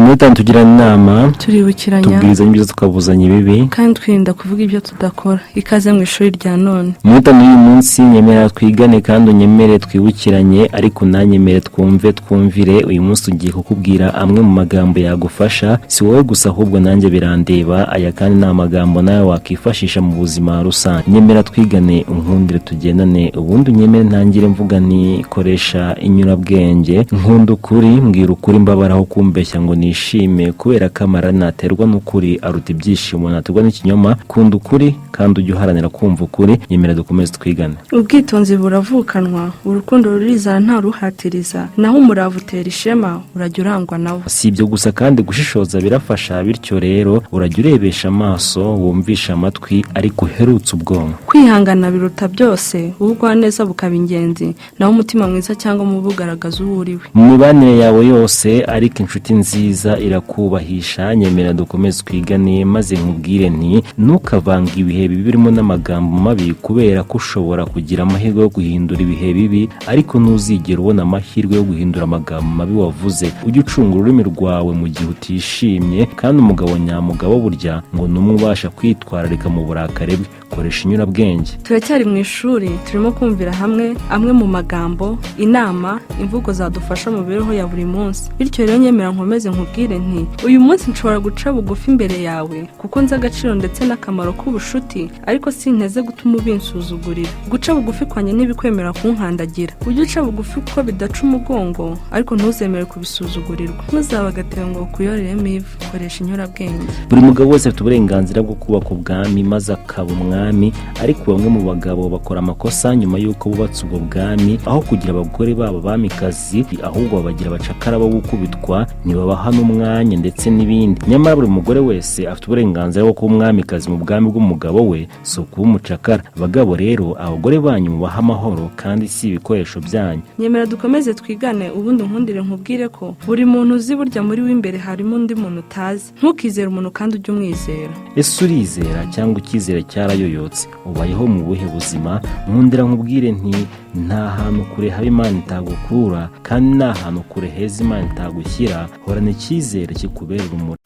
Muri tugirana inama, Turibukiranya, tubwirizanya ibyiza, tukabuzanya ibibi, kandi twirinda kuvuga ibyo tudakora. Ikaze mu ishuri rya none. Muri y'uyu munsi, nyemera twigane kandi unyemere twibukiranye, ariko unanyemere twumve, twumvire. Uyu munsi tugiye kukubwira amwe mu magambo yagufasha. Si wowe gusa, ahubwo nanjye birandeba. Aya kandi ni amagambo nawe wakifashisha mu buzima rusange. Nyemera twigane, unkundire tugendane, ubundi unyemere ntangire mvuga nti: koresha inyurabwenge. Nkunda ukuri, mbwira ukuri mbabaraho kumbeshya ngo nishime, kubera ko amara naterwa n'ukuri aruta ibyishimo naterwa n'ikinyoma. Kunda ukuri kandi ujye uharanira kumva ukuri. Nyemera dukomeze twigane. Ubwitonzi buravukanwa, urukundo rurizana nta ruhatiriza, naho umurava utera ishema, urajya urangwa nawo. Si ibyo gusa kandi, gushishoza birafasha. Bityo rero urajya urebesha amaso, wumvisha amatwi, ariko uherutse ubwonko. Kwihangana biruta byose, ubugwaneza bukaba ingenzi, naho umutima mwiza cyangwa mubi ugaragaza uwo uriwe. Mu mibanire yawe yose, ariko inshuti nziza irakubahisha. Nyemera dukomeze twigane, maze nkubwire nti: ntukavange ibihe bibi birimo n'amagambo mabi, kubera ko ushobora kugira amahirwe yo guhindura ibihe bibi, ariko ntuzigera ubona amahirwe yo guhindura amagambo mabi wavuze. Ujye ucunga ururimi rwawe mu gihe utishimye. Kandi umugabo nyamugabo burya ngo ni umwe ubasha kwitwararika mu burakari bwe. Koresha inyurabwenge. Turacyari mu ishuri, turimo kumvira hamwe amwe mu magambo, inama, imvugo zadufasha mu mibereho ya buri munsi. Bityo rero nyemera nkomeze nkubwire nti: uyu munsi nshobora guca bugufi imbere yawe kuko nzi agaciro ndetse n'akamaro k'ubushuti, ariko sinteze gutuma ubinsuzugurira. Guca bugufi kwanjye ntibikwemera kunkandagira. Ujye uca bugufi kuko bidaca umugongo, ariko ntuzemere kubisuzugurirwa. Ntuzabe agatebo ngo ukuyoreremo ivu. Koresha inyurabwenge. Buri mugabo wese afite uburenganzira bwo kubaka ubwami maze akaba umwami, ariko bamwe mu bagabo bakora amakosa nyuma y'uko bubatse ubwo bwami. Aho kugira abagore babo abamikazi, ahubwo babagira abacakara bo gukubitwa, ntibabaha n'umwanya ndetse n'ibindi. Nyamara buri mugore wese afite uburenganzira bwo kuba umwamikazi mu bwami bw'umugabo we, si ukuba umucakara. Abagabo rero, abagore banyu mubahe amahoro, kandi si ibikoresho byanyu. Nyemera dukomeze twigane, ubundi nkundire nkubwire ko buri muntu uzi burya muri we imbere harimo undi muntu utazi. Ntukizere umuntu kandi ujye umwizera. Ese urizera cyangwa icyizere cyarayoyotse? Ubayeho mu buhe buzima? Nkundira nkubwire nti: nta hantu kure haba Imana itagukura, kandi nta hantu kure heza Imana itagushyira. Horana icyizere kikubera urumuri.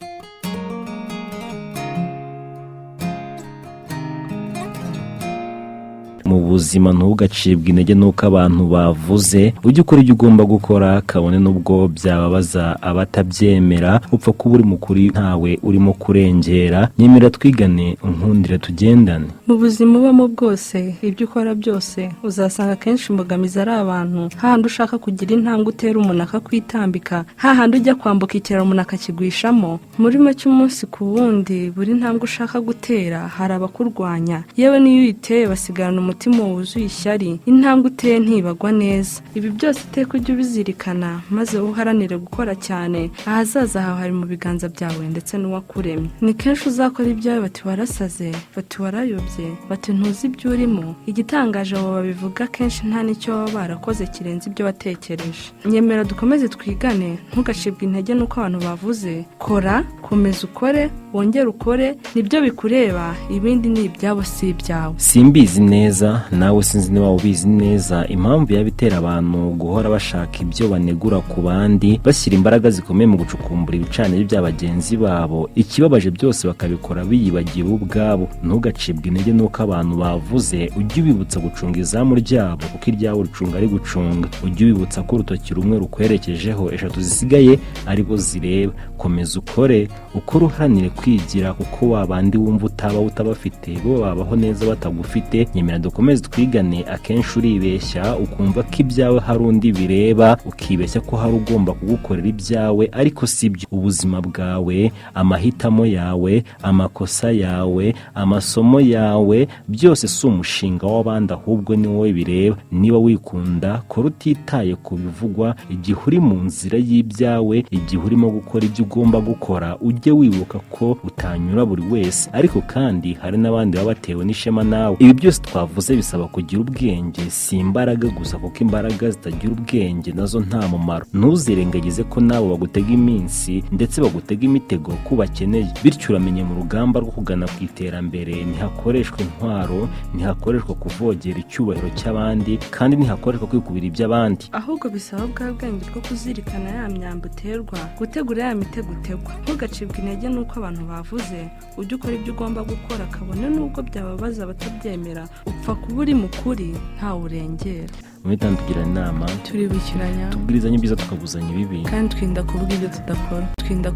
Mu buzima ntugacibwe intege n'uko abantu bavuze. Ujye ukora ibyo ugomba gukora, kabone n'ubwo byababaza abatabyemera. Upfa kuba uri mukuri, ntawe urimo kurengera. Nyemera twigane, unkundire tugendane. Mu buzima ubamo bwose, ibyo ukora byose, uzasanga akenshi imbogamizi ari abantu. Hahandi ushaka kugira intambwe utera, umuntu akakwitambika. Hahandi ujya kwambuka ikiraro, umuntu akakigwishamo. Muri make, umunsi ku wundi, buri ntambwe ushaka gutera hari abakurwanya. Yewe n'iyo uyiteye, basigarana umutima wuzuye ishyari. Intambwe uteye ntibagwa neza. Ibi byose iteka ujye ubizirikana, maze wowe uharanire gukora cyane. Ahazaza hawe hari mu biganza byawe ndetse n'uwakuremye. Ni kenshi uzakora ibyawe bati warasaze, bati warayobye, bati ntuzi ibyo urimo. Igitangaje, abo babivuga kenshi nta n'icyo baba barakoze kirenze ibyo watekereje. Nyemera dukomeze twigane. Ntugacibwe intege n'uko abantu bavuze. Kora, komeza ukore, wongere ukore, nibyo bikureba. Ibindi ni ibyabo, si ibyawe. Simbizi neza, nawe sinzi niba ubizi neza, impamvu yaba itera abantu guhora bashaka ibyo banegura ku bandi, bashyira imbaraga zikomeye mu gucukumbura ibicaniro bya bagenzi babo. Ikibabaje, byose bakabikora biyibagiwe bo ubwabo. Ntugacibwe intege n'uko abantu bavuze. Ujye ubibutsa gucunga izamu ryabo, kuko iryawe uricunga ari gucunga. Ujye ubibutsa ko urutoki rumwe rukwerekejeho, eshatu zisigaye aribo zireba. Komeza ukore, ukore uharanire kwigira, kuko wabandi wumva utaba utabafite, bo babaho neza batagufite. Nyemera dukomeze twigane. Akenshi uribeshya ukumva ko ibyawe hari undi bireba, ukibeshya ko hari ugomba kugukorera ibyawe, ariko si byo. Ubuzima bwawe, amahitamo yawe, amakosa yawe, amasomo yawe, byose si umushinga w'abandi, ahubwo ni wowe bireba. Niba wikunda, kora utitaye ku bivugwa. Igihe uri mu nzira y'ibyawe, igihe urimo gukora ibyo ugomba gukora, ujye Ujye wibuka ko utanyura buri wese, ariko kandi hari n'abandi baba batewe n'ishema nawe. Ibi byose twavuze bisaba kugira ubwenge, si imbaraga gusa, kuko imbaraga zitagira ubwenge nazo nta mumaro. Ntuzirengagize ko nabo bagutega iminsi ndetse bagutega imitego ko bakeneye. Bityo uramenye, mu rugamba rwo kugana ku iterambere ntihakoreshwa intwaro, ntihakoreshwa kuvogera icyubahiro cy'abandi, kandi ntihakoreshwa kwikubira iby'abandi. Ahubwo bisaba bwa bwenge bwo kuzirikana ya myambi uterwa, gutegura ya mitego utegwa. Ntugacibwe intege n'uko abantu bavuze. Ujye ukora ibyo ugomba gukora, kabone n'ubwo byababaza abatabyemera. Upfa kuba uri mu kuri, ntawe urengera. Muri itanu tugira inama, turibukiranya, tubwirizanya ibyiza, tukabuzanya ibibi, kandi twirinda kuvuga ibyo tudakora, twirinda.